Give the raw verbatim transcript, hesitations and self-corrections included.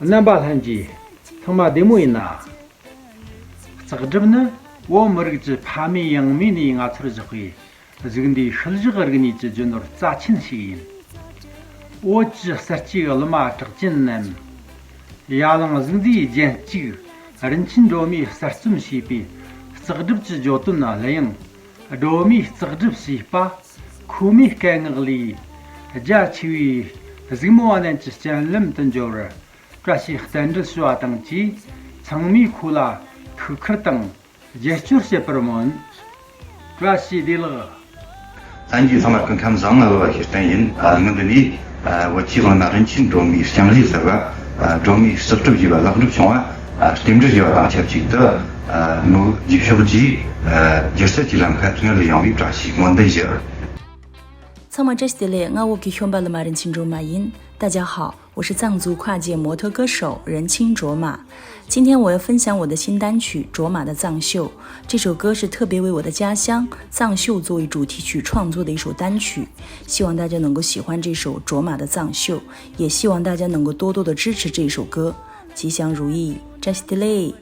རྣམ་པ་ལྷན་རྒྱས། ཚང་མ་བདེ་མོ་ཡིན་ན། ལྕགས་སྒྲུབ་ནི་བོད་མི་རིགས་ཀྱི་ཕ་མེས་ཡང་མེས་ནས་ང་ཚོར་བཞག་པའི་གཟུགས་འདས་ཤུལ་བཞག་རིག་གནས་ཀྱི་རྒྱུ་ནོར་རྩ་ཆེན་ཞིག་ཡིན། བོད་ཀྱི་གསར་སྐྱེས་གླུ་མ་གྲགས་ཅན་རྣམས། ཡ་གླིང་གཟུགས་མཛེས་རྒྱན་གཅིག་རིན་ཆེན་སྒྲོན་མེས་གསར་རྩོམ་བྱས་པའི་ལྕགས་སྒྲུབ་ཀྱི་བརྗོད་དོན་གླུ་དབྱངས་སྒྲོན་མེས་ལྕགས་སྒྲུབ་ཞེས་པ། ཁོ་མོའི་སྐད་ངག་ལས། རྒྱ་ཆེ་བའི་གཟིགས་མོ་བ་རྣམས་ཀྱི་སྤྱན་ལམ་དུ་འབྱོར་བར། བཀྲ་ཤིས་རྟེན་འབྲེལ་ཞུ་བ་དང་བཅས། ཚང་མས་ཁོ་ལ་ཐུགས་ཁུར་དང་རྒྱབ་སྐྱོར་བྱེད་པར་སྨོན། བཀྲ་ཤིས་བདེ་ལེགས། ལྷན་རྒྱས་ཚང་མ་སྐུ་ཁམས་བཟང་། ང་བློ་བ་ཤེར་བསྟན་ཡིན། ཨ། ངས་འདི་ནས། ཨ། བོད་ཀྱི་གླུ་མ་རིན་ཆེན་སྒྲོན་མེའི་ལྕགས་རི་ཟེར་བ། ཨ། སྒྲོན་མེས་ལྕགས་སྒྲུབ་བྱས་པ་ལེགས་གྲུབ་བྱུང་བ། ཨ། རྟེན་འབྲེལ་ཞུ་བ་དང་ཆབས་ཅིག་ཏུ། ཨ། མོའི་རྗེས་ཕྱོགས་ཀྱི། ཨ། སྒྱུ་རྩལ་གྱི་ལམ་ཁ་སྔར་ལས་ཡངས་པའི་བཀྲ་ཤིས་སྨོན་འདུན་ཞུ། ཚང་མ་བཀྲ་ཤིས་བདེ་ལེགས། ང་བོད་ཀྱི་ཤོམ་པ་གླུ་མ་རིན་ཆེན་སྒྲོན་མ་ཡིན། 大家好，我是藏族跨界模特歌手人青卓玛。今天我要分享我的新单曲《卓玛的藏秀》。这首歌是特别为我的家乡藏秀作为主题曲创作的一首单曲，希望大家能够喜欢这首《卓玛的藏秀》，也希望大家能够多多的支持这首歌。吉祥如意，扎西德勒。